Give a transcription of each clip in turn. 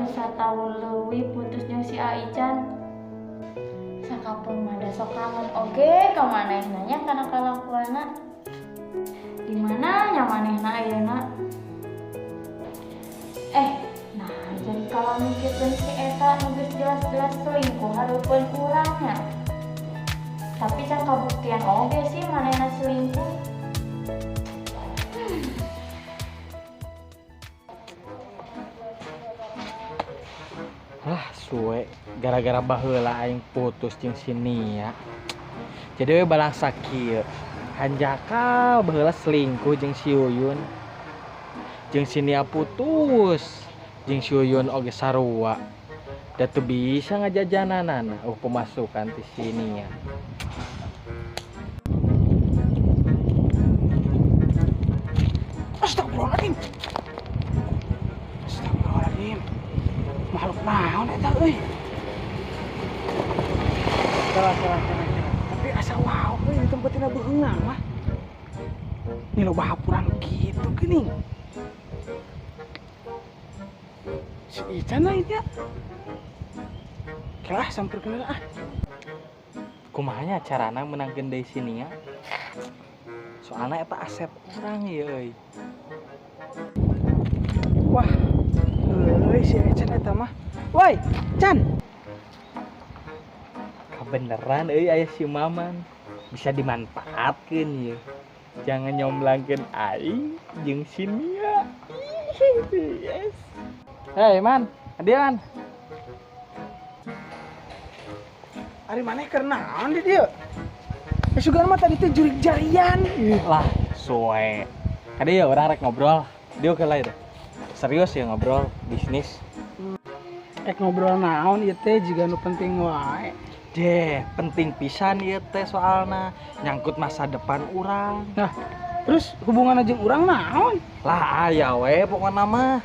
atuh sataun leuwih putus jeung si Aican. Sakapun mah da sok kangen oge ka manehna nya kana kalakuanna. Di mana nya manehna ayeuna? Nah jadi kalau mikirkeun si eta nu geus jelas-jelas selingkuh hareupeun urang nya. Tapi can kabuktian oge sih manehna selingkuh. Ah, suwe gara-gara baheula aing putus jeung si Nia. Jadi we balangsa kieu. Hanjakal baheula selingkuh jeung si Yuyun. Jeung si Nia putus. Jeung si Yuyun oge sarua. Da teu bisa ngajajananana. Oh, pemasukan ti si Nia. Astagfirullahaladzim. Astagfirullahaladzim. Makhluk naon eta euy. Salah. Tapi asa wow euy di tempat tina beungang mah. Ini loba hapuran kitu geuning. Si Ican lain nya. Kelah samperkeun ah. Kumaha nya carana meunangkeun deui si Nia? Soalna eta asep urang ieu euy. Wah, euy si Ican eta mah. Woi, Chan. Kabeneran euy aya si Maman. Bisa dimanfaatkeun ieu. Jangan nyomblangkeun aing jeung si Nia. Yes. Hei Man, adian. Ari maneh keur naon di dieu? Sugan mah tadi teh jurig jarian. Lah, suwe. Kade ya orang rek ngobrol. Dia ke lain. Serius ya ngobrol bisnis. Rek ngobrol naon ieu teh jiga nu penting wae. Deh, penting pisan ieu teh soalna nyangkut masa depan urang. Nah, terus hubunganna jeung urang naon? Lah aya we pokona mah.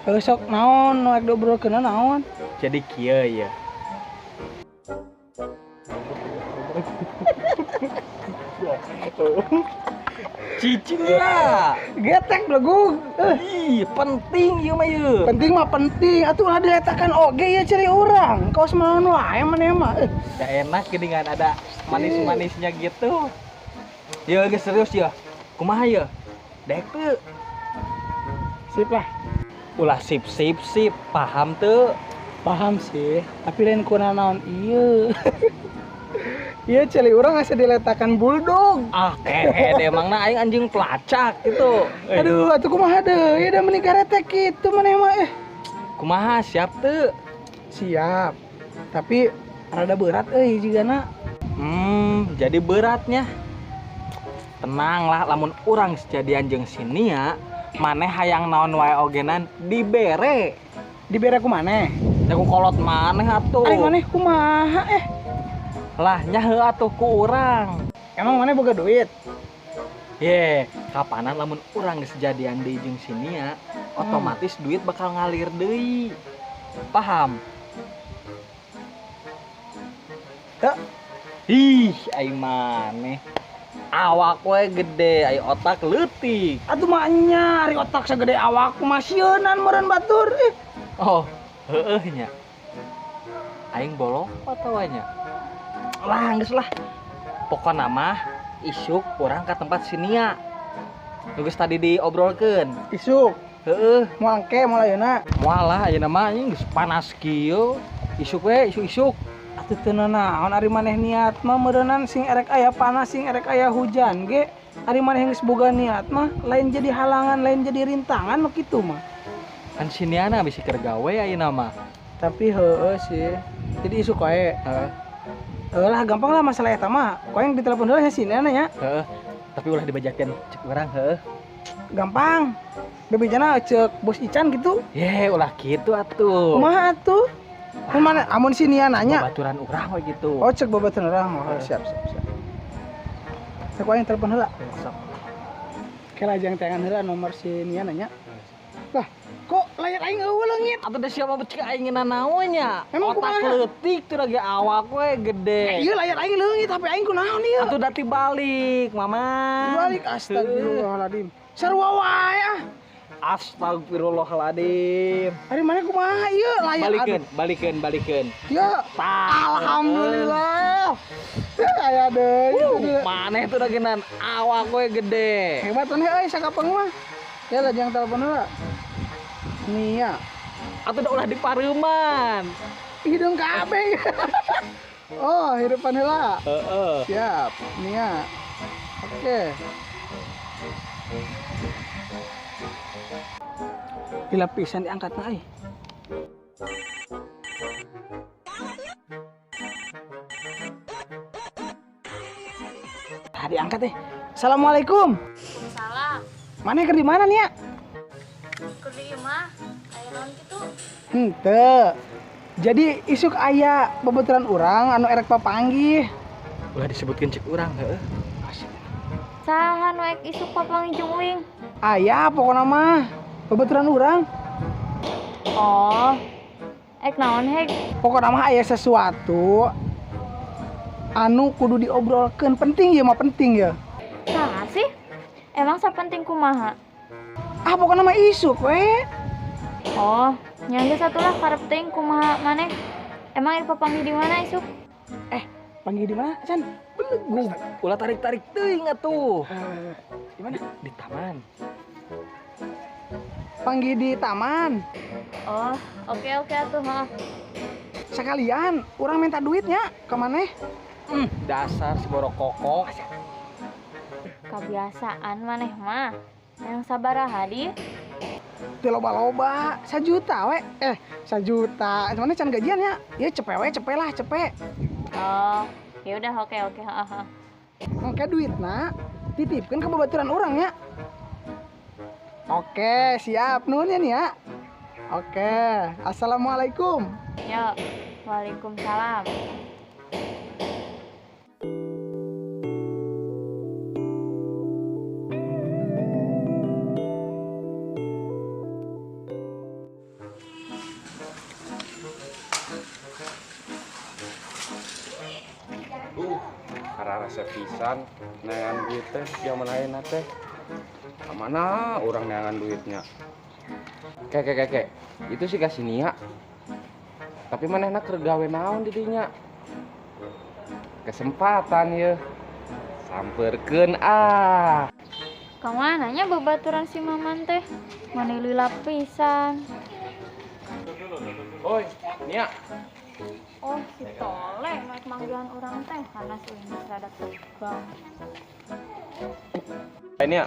Heuh sok naon nu rek diobrolkeun naon? Jadi kieu ya. Cicing lah. Getek belegug. Ih, penting ieu mah ieu. Penting mah penting. Atuh ulah diletakan oge ieu ciri urang. Kaos naon wae maneh mah. Da enak geuningan ada manis-manisnya gitu. Ya geus serius ya. Kumaha ya? Dek teu. Sip lah. Ulah sip sip sip, paham teu? Paham sih, tapi lain kuna naon ieu. Iya celi urang asa diletakan bulldog. Ah, emangna aing anjing pelacak gitu. Aduh, atuh kumaha deui da meuni garetek kitu maneh mah. Kumaha siap teu? Siap. Tapi rada berat euy jigana. Jadi beratnya. Tenang lah lamun urang sejadian jeung si Nia, maneh hayang naon wae ogenan dibere. Dibere ku maneh? Ya ku kolot maneh atuh. Ari maneh kumaha Lah nya heuh atuh ku urang. Emang maneh boga duit? Ye, kapanan lamun urang geus jadian deui jeung si Nia, otomatis duit bakal ngalir deui. Paham? Teu. Ih, ai maneh. Awak we gede, ai otak leutik. Atuh mah nya, ari otak sagede awak mah sieunan meureun batur. Oh, heueuh nya. Aing bolong atawa nya? Lah, geus lah. Pokona mah isuk urang ka tempat si Nia. Nu geus tadi diobrolkeun. Isuk? Heeh. Moal engke, moal ayeuna? Moal lah ayeuna mah anjing geus panas kieu. Isuk we, isuk-isuk. Atuh teu nanaon ari maneh niat mah meureunnan sing erek aya panas, sing erek aya hujan ge. Ari maneh geus boga niat mah lain jadi halangan, lain jadi rintangan nu kitu mah. Kan si Niana bisi keur gawe ayeuna mah. Tapi heueuh sih. Jadi isuk wae. Heeh. Lah gampang lah masalah eta mah. Koe yang ditelepon heula si Niana nya. Heeh. Tapi ulah dibajakeun cek urang heueuh. Gampang. Bebejana cek bos Ican gitu. Ye, ulah kitu atuh. Kumaha atuh? Kumaha amun si Nia nanya? Babaturan urang we gitu. Oh, cek babaturan urang. Oh, siap siap siap. Cek wae yang telepon heula. Sok. Kela jang teangan heula nomor si Nia nanya. Lah, kok layar aing eueuh leungit? Atuh da siapa cek aing nanaon nya? Emang otak kumaha? leutik tuh lagi awak we gede. Ieu layar aing leungit, HP aing kunaon ieu? Atuh da tibalik, Mama. Dibalik astagfirullahaladzim. Sarua wae ah. Astagfirullahaladzim. Ari maneh kumaha ieu layak. Balikeun. Ya. Alhamdulillah. Aya deui. Maneh tuh dagenan awak we gede. Hebat maneh euy sakapeng mah. Ya lah jangan telepon heula. Nia. Atuh da ulah dipareuman. Hidung kabeh. Oh, hirupan heula. Heeh. Siap, Nia. Oke. Gila pisan diangkatna euy. Tadi angkat deh. Assalamualaikum. Waalaikumsalam. Mana keur di mana Nia? Keur di imah. Aya naon kitu? Henteu. Jadi isuk aya babaturan urang anu erek papanggih. Ulah disebutkeun cek urang heueuh. Saha nu ek isuk papanggih jeung uing? Aya pokona mah babaturan urang. Oh. Ek naon hek? Pokona mah aya sesuatu anu kudu diobrolkeun, penting ieu mah penting ya. Saha sih? Emang sapenting kumaha? Ah pokona mah isuk we. Oh, nya geus atulah karep teuing kumaha maneh. Emang ek papanggih di mana isuk? Panggih di mana, Chan? Belegug. Ulah tarik-tarik teuing atuh. Di mana? Di taman. Panggih di taman. Oh, oke atuh, heeh. Sekalian urang minta duitnya ke maneh. Dasar si borokoko. Kebiasaan maneh mah. Yang sabaraha di? Teu loba-loba, 1 juta we. 1 juta. Maneh can gajian ya? Ya cepe we, cepe lah, cepe. Oh, ya udah oke, heeh. Engke duitna titipkeun ke babaturan urang nya. Oke, siap nuhun ya nih ya. Oke, assalamualaikum. Yo, waalaikumsalam. Kararasa pisan neangan duit teh zaman ayeuna teh. Kamana urang neangan duitnya? Keke. Itu sih kasih Nia. Tapi manehna keur gawe naon di dinya? Kesempatan ye. Samperkeun ah. Kamana nya babaturan si Maman teh? Mani lila pisan. Oi, Nia. Oh, si Tole naik manggilan urang teh karena si ini rada tegang. Ini ya,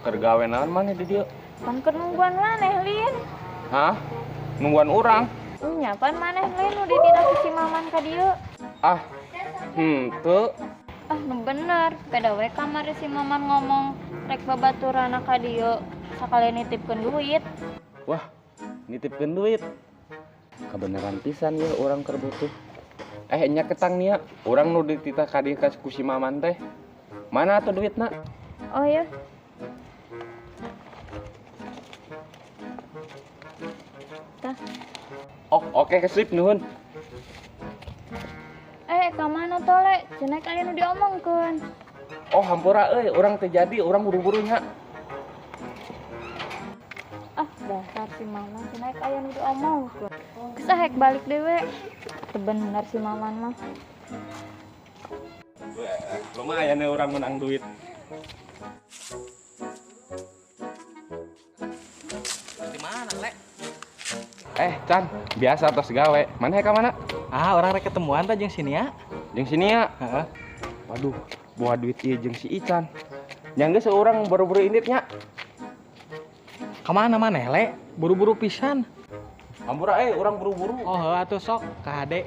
keur gawe naon maneh di dieu? Pan keur nungguan maneh, Lin. Hah? Nungguan urang? Nya pan maneh Lin nu dititah si Maman ka dieu. Ah, henteu. Ah, nu bener. Beda we kamari si Maman ngomong rek babaturana ka dieu sakalian nitipkeun duit. Wah, nitipkeun duit. Kebenaran pisan ya orang keur butuh. Nya ketang nia, urang nu dititah ka dieu ka ku si Maman teh. Mana atuh duitna? Oh ya. Tah. Oh, oke kesip nuhun. Ka mana Tole? Cenah aya nu diomongkeun. Oh, hampura euy, urang teu jadi, urang buru-buru nya. Ah, dasar si Maman cenah aya nu diomongkeun. Geus ah hek balik dewe. Teu bener si Maman mah. Lumayan ya orang menang duit. Di mana, Le? Chan, biasa tos gawe. Mana ka mana? Ah, orang rek ketemuan tah jeung si Nia. Jeung si Nia? Heeh. Waduh, buah duit ieu jeung si Ican. Nya geus urang buru-buru indit nya. Ka mana maneh, Le? Buru-buru pisan. Hampura urang buru-buru. Oh, heuh atuh sok ka hade.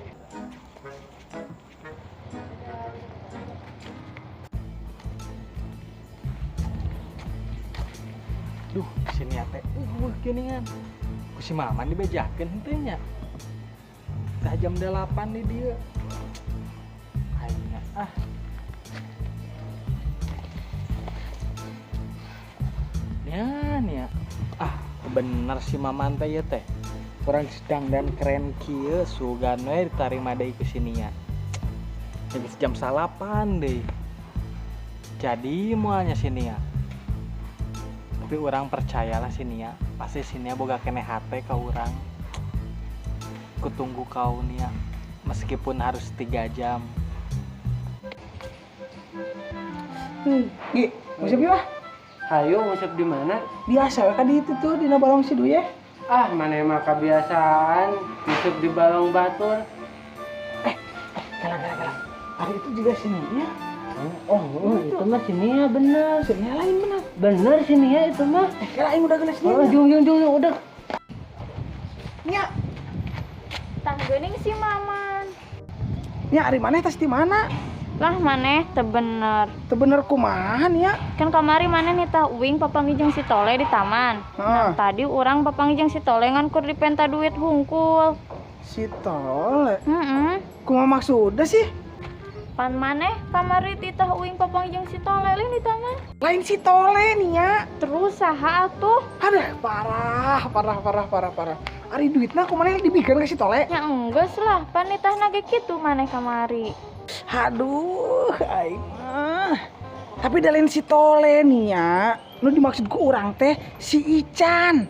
Duh, si Nia teh geuningan. Ku si Maman dibejakeun henteu nya. Tah jam 8 di dieu. Aing ah. Nia. Ah, bener si Maman teh ieu teh. Kurang sedang dan keren kieu sugan we ditarima deui ku si Nia. Geus jam 9 deui. Jadi moalnya si Nia. Tapi urang percayalah si Nia, pasti si Nia boga keneh hate ka urang. Kutunggu kau Nia, meskipun harus 3 jam. Gi, nguseup yuk ah. Hayu nguseup di mana? Biasa we ka ditu tuh dina balong si Duye. Ah, maneh mah kebiasaan nguseup di balong batur. Gala. Hari itu juga si Nia. Oh, itu mah si Nia bener. Si Nia lain bener. Bener si Nia itu mah. Kala aing udah geus Nia. Oh, jung udah. Nia. Tah geuning si Maman. Nia ari maneh tas di mana? Lah maneh teu bener. Teu bener kumaha Nia? Kan kamari maneh nitah uing papanggih jeung si Tole di taman. Nah, tadi urang papanggih jeung si Tole ngan kur dipenta duit hungkul. Si Tole? Heeh. Kumaha maksudna sih? Pan maneh kamari titah uing papanggih jeung si Tole lain di taman. Lain si Tole Nia. Terus saha atuh? Aduh, parah. Ari duitna kumaha dibikeun ka si Tole? Ya enggeus lah, pan nitahna ge kitu maneh kamari. Aduh, aing mah. Tapi da lain si Tole Nia, nu dimaksud ku urang teh si Ican.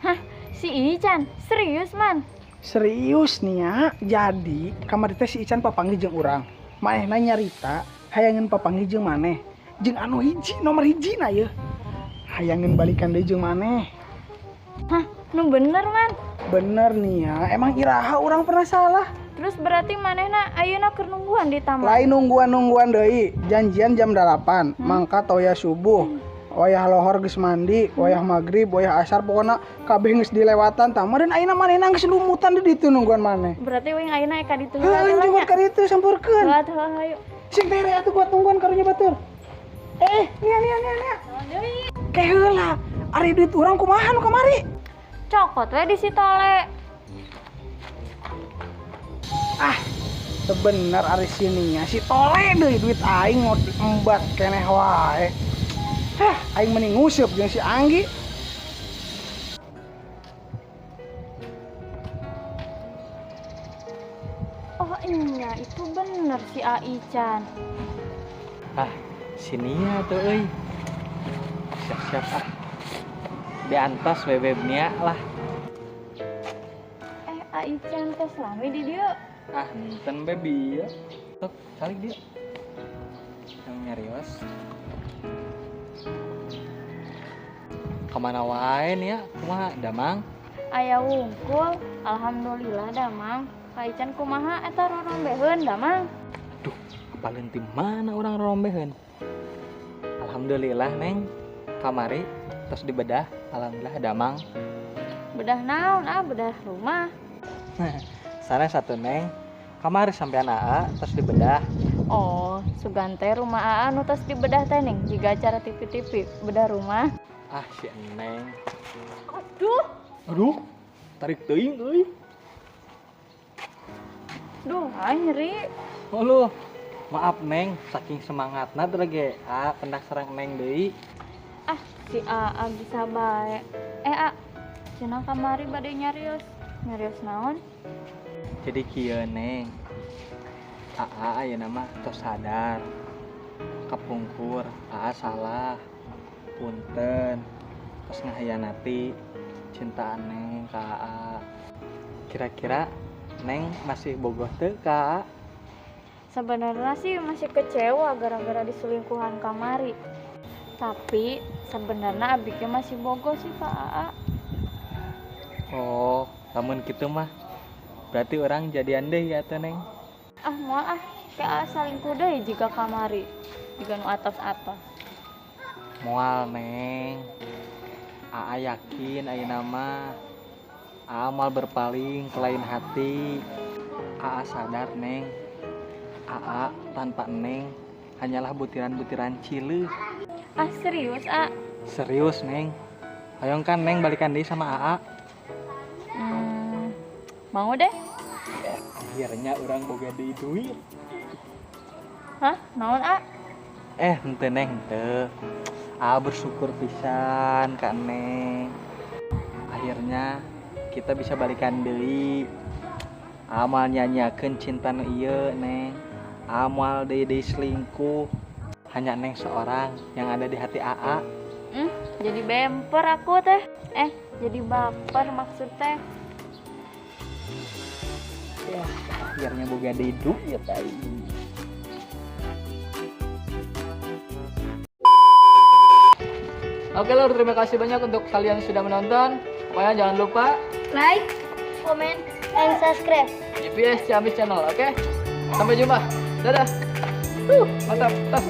Hah, si Ican? Serius, Man? Serius Nia. Jadi kamari teh si Ican papanggih jeung urang. Manehna nyarita hayangeun papanggih jeung maneh. Jeung anu hiji nomor hiji na yeuh. Hayangeun balikan deui jeung maneh. Hah, nu bener, Man? Bener Nia, emang iraha urang pernah salah. Terus berarti manehna ayeuna keur nungguan di taman. Lain nungguan-nungguan deui, janjian jam 8, mangka toya subuh. Wayah lohor geus mandi, wayah magrib, wayah asar pokona kabeh geus dilewatan tah. Meureun ayeuna manehna geus lumutan di ditu nungguan maneh. Berarti uing ayeuna ka ditu heula. Heuh, jemput ka ditu sampurkeun. Heeh, hayu. Sing tere atuh buat nungguan karunya batur. Nia. Ke heula, ari duit urang kumaha nu kamari? Cokot we di si Tole. Ah, sebener ari sininya si Tole deui duit aing mau diembat keneh wae. Hah, aing mending nguseup jeung si Anggi. Oh iya, itu bener si Aican. Ah, si Nia tuh euy. Siap-siap ah. Diantos bebeb Nia lah. Aican teh lami di dieu. Ah, enten baby ya. Tok, calik dia. Yang nyarios. Kemana wae nih ya? Kumaha damang? Aya wungkul, alhamdulillah damang. Ka Ican kumaha eta rorombeheun damang? Duh, apaleun ti mana urang rorombeheun? Alhamdulillah Neng, kamari tos dibedah, alhamdulillah damang. Bedah naon ah, bedah rumah. Sana satu Neng, kamari sampean AA tos dibedah. Oh, sugan teh rumah AA nu tos dibedah teh Neng, jiga acara TV-TV bedah rumah. Ah, si Neng. Aduh. Aduh, tarik teuing euy. Duh, aing nyeri. Oh lu, maaf Neng, saking semangatna teh ge. Ah, pendak serang Neng deui. Ah, si AA bisa bae. A, cenah kamari bade nyarios. Nyarios naon? Jadi kieu Neng. AA ayeuna mah tos sadar. Kapungkur, AA salah. Punten. Tos ngahianati cinta Neng ka AA. Kira-kira Neng masih bogoh teu ka AA? Sebenarnya sih masih kecewa gara-gara diselingkuhan kamari. Tapi sebenarnya abi ge masih bogoh sih ka AA. Oh, lamun kitu mah berarti orang jadian deui atuh Neng. Ah, moal ah, ke AA salingkuh deui jiga kamari. Jiga nu atos-atos. Moal Neng. AA yakin ayeuna mah AA moal berpaling ke lain hati. AA sadar Neng. AA tanpa Neng hanyalah butiran-butiran cileuh. Ah, serius A? Serius Neng. Hayong kan Neng balikan deui sama AA? Mau deh. Akhirnya orang boga deui duit. Hah? Naon A? Henteu Neng, henteu. A bersyukur pisan ka Neng. Akhirnya kita bisa balikan deui. A moal nyanyiakeun cinta nu ieu Neng. A moal deui-deui selingkuh. Hanya Neng seorang yang ada di hati AA. Jadi bemper aku teh. Eh, jadi baper maksud teh. Ya, akhirnya boga deui duit aing. Oke lur, terima kasih banyak untuk kalian yang sudah menonton. Pokoknya jangan lupa Like, comment, and subscribe. GPS Ciamis Channel, oke? Sampai jumpa. Dadah. Mantap. Tas.